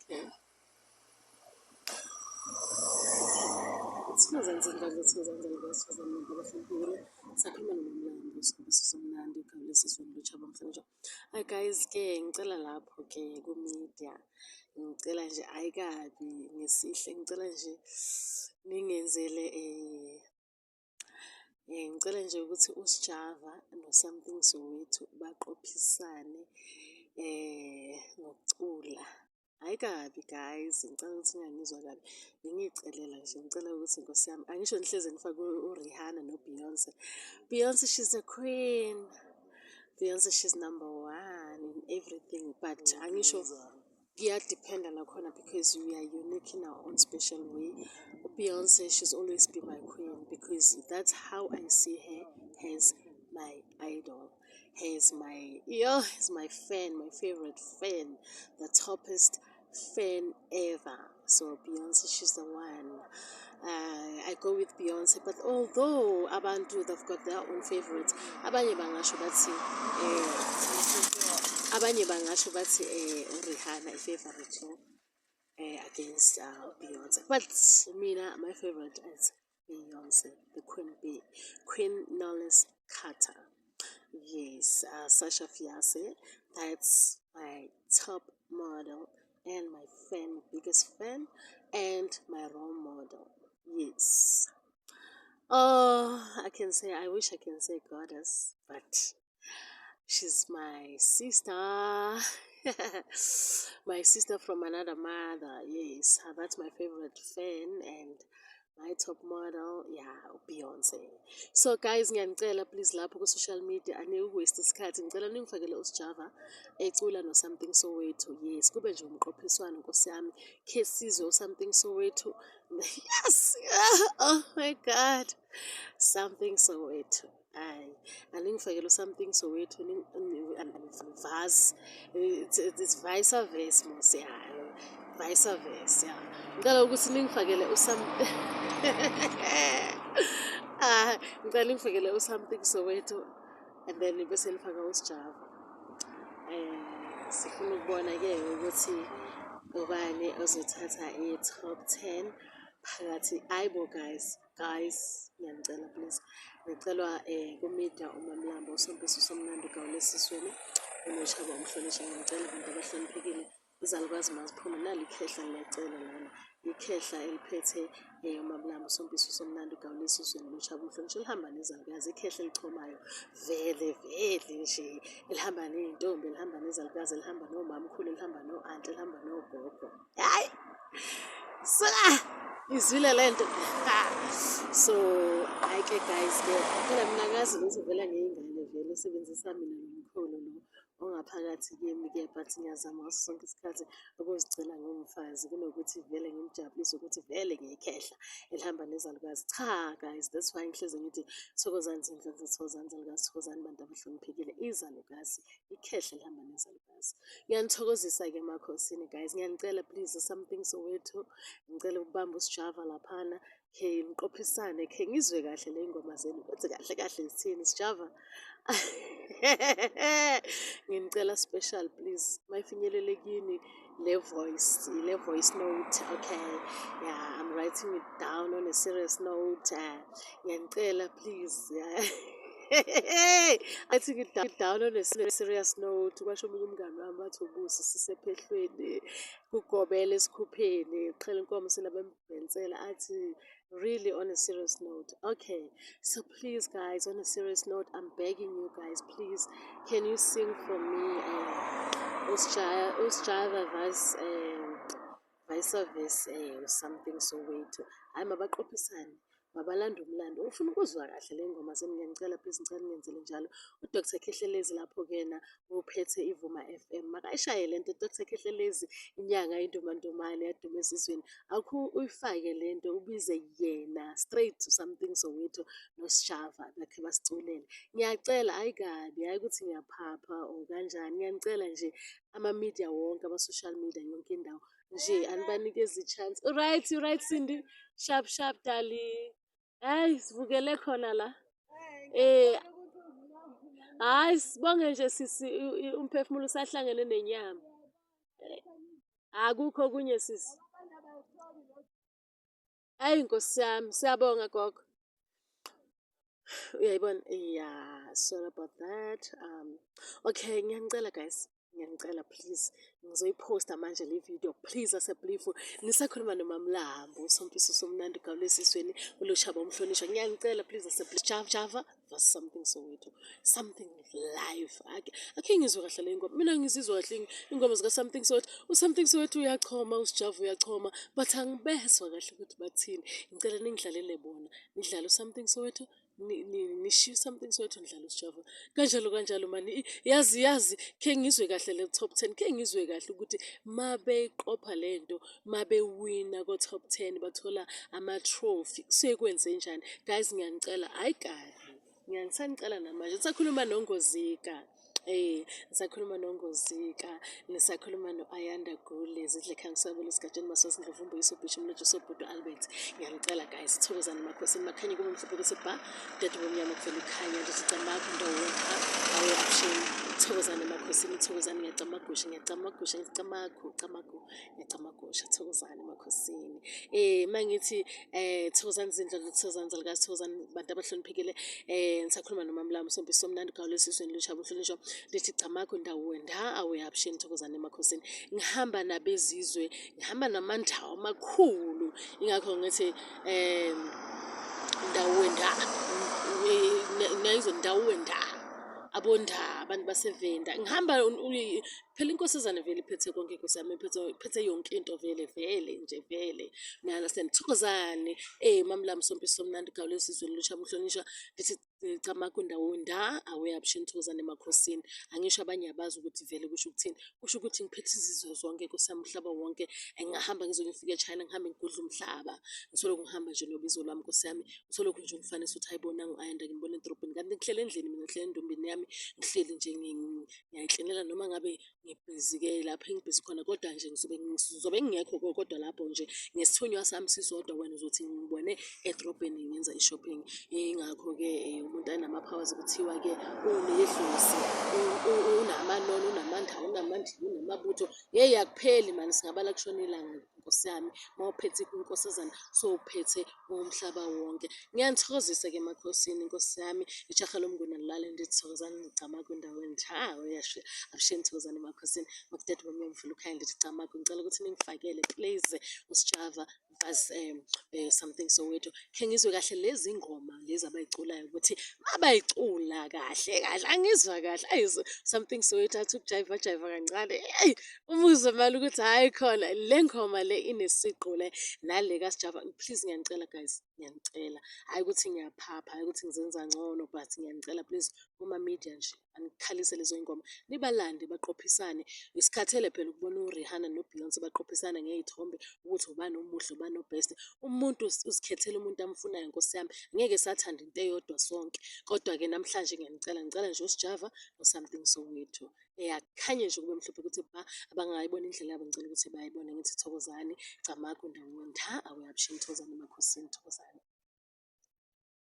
Okay. Thokozani zingane, thokozani zalukazi, thokozani bantu abahloniphekile. Sakhuluma nomamlambo, sikhuluma somnandi, igama lesizulu lutshaba mhlonishwa. Hi guys, ke ngicela lapho ke ku-media, ngicela nje ayikabi ngesihle, ngicela nje ningenzele ngicela nje ukuthi uSjava noSomething Soweto baqophisane ngokucula. Hhayi kabi guys, ngicela ukuthi ningangizwa kabi. Bengiyicelela nje, ngicela ukuthi Nkosi yami, angisho nihleze nifake uRihanna noBeyonce. Beyonce, she's a queen. Beyonce, she's number one in everything, but angisho kuyadiphenda nakhona because we are unique in our own special way. Beyonce, she's always be my queen because that's how I see her as my idol. As my yo, as my fan, my favorite fan, the toppest fan ever. So Beyonce, she's the one. I go with Beyonce, but although abantu they've got their own favorites, abanye bangasho bathi uRihanna i-favorite against Beyonce. But mina, my favorite is Beyonce, the Queen Bee, Queen Knowles Carter. Yes, Sasha Fierce, that's my top model and my fan, biggest fan, and my role model. Yes. Oh, I can say, I wish I can say goddess, but she's my sister. My sister from another mother. Yes, that's my favorite fan and my top model. Yeah, Beyonce. So guys, ngiyanicela please lapho ku-social media anike isikhathi, ngicela ningifakele uSjava ecula no-Something Soweto. Yes, kube nje umqophiswano, Nkosi yami, khe sizwe u-Something Soweto. Yes, oh my God, Something Soweto. Hayi, aningifakele u-Something Soweto vase, it's vice versa mos, ya, vice versa, ya. Ngicela ukuthi ningifakele usam ah, ngicela ningifakele u-Something Soweto and then bese nifaka uSjava. Sifuna ukubona-ke ukuthi ubani ozothatha i-top 10 phakathi. Ayibo guys, guys, ngiyanicela please, ngicelwa ku-media uMamlambo uSompiso Somnandi ugawule esiswini unoshaba umhlonishwa. Ngiyanicela bantu abahloniphekile, izalukazi maziphume, nali ikhehla liyacela lana, ikhehla eliphethe uMamlambo uSompiso Somnandi ugawule esiswini unoshaba umhlonishwa, elihamba nezalukazi, ikhehla elichomayo vele vele nje, elihamba ney'ntombi, elihamba nezalukazi, elihamba nomamkhulu, elihamba no-anti, elihamba nogogo. Hayi suka, izwile le nto. So hhayi ke guys ke, phela mina ngazi ukuthi vele ngiyingane vele, usebenzisa mina nomkhulu lo ongaphakathi kimi-ke, but ngiyazama ngaso sonke isikhathi ukuzigcina ngumfazi kunokuthi vele ngimjabulise ukuthi vele ngiyikhehla elihamba nezalukazi. Cha guys, that's why ngihlezi ngithi thokozani zinhlanhla, thokozani zalukazi, thokozani bantu abahloniphekile, izalukazi, ikhehla elihamba nezalukazi. Ngiyanithokozisa-ke emakhosini guys, ngiyanicela please, Something Soweto, ngicela ukubamba uSjava laphana, khe niqophisane, khe ngizwe kahle le ngoma zenu ukuthi kahle kahle zithini. Sjava, nginicela special please, mayifinyelele kini le voice note. Okay, yeah, I'm writing it down on a serious note. Ngiyanicela please, yeah. Writing it down on a serious note. Kwasho omunye umngani wami wathi ubusi sisephehlweni kugobela esikhupheni qhela inkomo sinabembhensela, athi really on a serious note. Okay, so please guys, on a serious note, I'm begging you guys, please, can you sing for me uSjava verse vice verse Something Soweto? Hhayi, mabaqophisane, mabalande umlando, ufuna ukuzwa kahle le ngoma zenu. Ngiyanicela please, ngicela ningenzele njalo. UDr Khehlelezi lapho-ke na uphethe iVuma FM, makayishaye lento. Dr Khehlelezi, inyanga intomantomane yaduma esizweni, akho uyifake lento, ubize yena straight to Something Soweto noSjava bakhe basiculele. Ngiyacela, hhayi kabi, hhayi ukuthi ngiyaphapha or kanjani, ngiyanicela nje, ama-media wonke, ama-social media, yonke indawo nje, anibanikeze i-chance. Right, right Cindy, sharp sharp dali. Hayi, sivukele khona la. Hayi, sibonge nje sisi, umphefumulo usahlangene nenyama. Akukho okunye sisi. Ayi Nkosi yami, siyabonga gogo. Uyayibona? Yeah, sorry about that. Okay, ngiyanicela guys. Ngiyanicela please. Ngizoyiphosta manje le video. Please aseblifu. Nisakhuluma noMamlambo, usompiso somnandi ugawule esisweni, ulushaba umhlonishwa. Ngiyanicela please aseblifu. Java Java was something Soweto. Something live. Ake ngizwe kahle le ngoma. Mina ngizizwa kahle ingoma zika Something Soweto. USomething Soweto uyachoma, uSjava uyachoma, but angibezwa kahle ukuthi bathini. Ngicela ningidlalele bona. Nidlale uSomething Soweto, nishiye uSomething Soweto nidlale uSjava. Kanjalo kanjalo mani. Yazi yazi khe ngizwe kahle le top 10. Khe ngizwe kahle ukuthi mabeqopha lento, mabewina ko top 10 bathola ama trophy. Kusuke kwenze njani? Guys ngiyanicela, hayi kabi. Ngiyanisacela namanje. Ngisakhuluma noNgozika. Ngisakhuluma noNgozika, nisakhuluma no-Ayanda Gule, Zidle Khangisabelo Sigatsheni Masosi Ndlovu Mbuyiso Bhisho Mlotsho Sobhudu Albert. Ngiyanicela guys, thokozani makhosini makhanye kube mhlophe kuthi bha, dede bomnyama kuvela ukhanya ndithi camakho ndawonka awe abusheni. Thokozani makhosini, thokozani ngiyacamagusha, ngiyacamagusha, ngicamakho, camakho. Ngiyacamagusha, thokozani emakhosini. Mangithi thokozani zindlu, thokozani zalukazi, thokozani bantu abahloniphekile. Ngisakhuluma noMamlambo Sompiso Somnandi Gawula esizweni lushaba uhlonishwa lithi camakho ndawo nda awe abusheni thokozani emakhosini. Ngihamba nabezizwe, ngihamba namandawo amakhulu. Ingakho ngithi ndawo nda nayizwe ndawo nda abonda abantu baseVenda ngihamba Phela inkosazane vele iphethe konke nkosi yami, iphethe iphethe yonke into vele vele nje vele. Niya-understand? Thokozani, Mamlambo Sompiso Somnandi Gawula esizweni lusha buhlonishwa lithi camagu ndawo nda awe abusheni thokozani emakhosini. Angisho abanye abazi ukuthi vele kusho ukuthini. Kusho ukuthi ngiphethe izizwe zonke nkosi yami, umhlaba wonke. Ngingahamba ngize ngifike eChina ngihambe ngigudle umhlaba. Ngisolokhu ngihamba nje nobizo lwami nkosi yami. Ngisolokhu nje ngifanisa ukuthi hayi bo nangu Ayanda ngimbona edrobheni. Kanti ngihleli endlini mina ngihleli endumbeni yami ngihleli nje ngiyayiklinela noma ngabe ngibhizi-ke lapho engibhizi khona kodwa nje ngizobe ngizobe ngingekho kodwa lapho nje ngesithunywa sami sisodwa wena uzothi ngibone edrobheni ngenza i-shopping. Ingakho-ke umuntu anama-powers kuthiwa-ke unedlozi, unamanono, unamandla, unamandla, unamabutho. Yeyi akupheli mani singabala kushone ilanga Nkosi yami, uma uphethe inkosazana sowuphethe umhlaba wonke. Ngiyanithokozisa-ke emakhosini Nkosi yami, ijaha lomnguni alilali ndithi thokozani ngicamagu endaweni cha uyasho abusheni thokozani emakhosini makudede bomnyama mvula ukhaya ndithi camagu ngicela ukuthi ningifakele please uSjava as something Soweto khe ngizwe kahle lezi ngoma lezi abayiculayo ukuthi mabayicula kahle kahle angizwa kahle ayi something Soweto athi ukujayiva jayiva kancane eyi umuzwe mali ukuthi hhayi khona le ngoma le inesiqu le nale kaSjava please ngiyanicela guys ngiyanicela hhayi ukuthi ngiyaphapha hhayi ukuthi ngizenza ngcono but ngiyanicela please kuma-media nje anikhalise lezo y'ngoma nibalande baqophisane. Sikhathele phela ukubona uRihanna noBeyonce baqophisana ngey'thombe ukuthi ubani omuhle ubani o-best. Umuntu uzikhethela umuntu amfunayo Nkosi yami, ngeke sathanda into eyodwa sonke. Kodwa-ke namhlanje ngiyanicela, ngicela nje uSjava no-Something Soweto. Akukhanye nje kube mhlophe ukuthi ba abangayibona indlela yabo ngicela ukuthi bayibone ngithi thokozani, camagu ndawonda, awuyabushini thokozani emakhosini thokozani.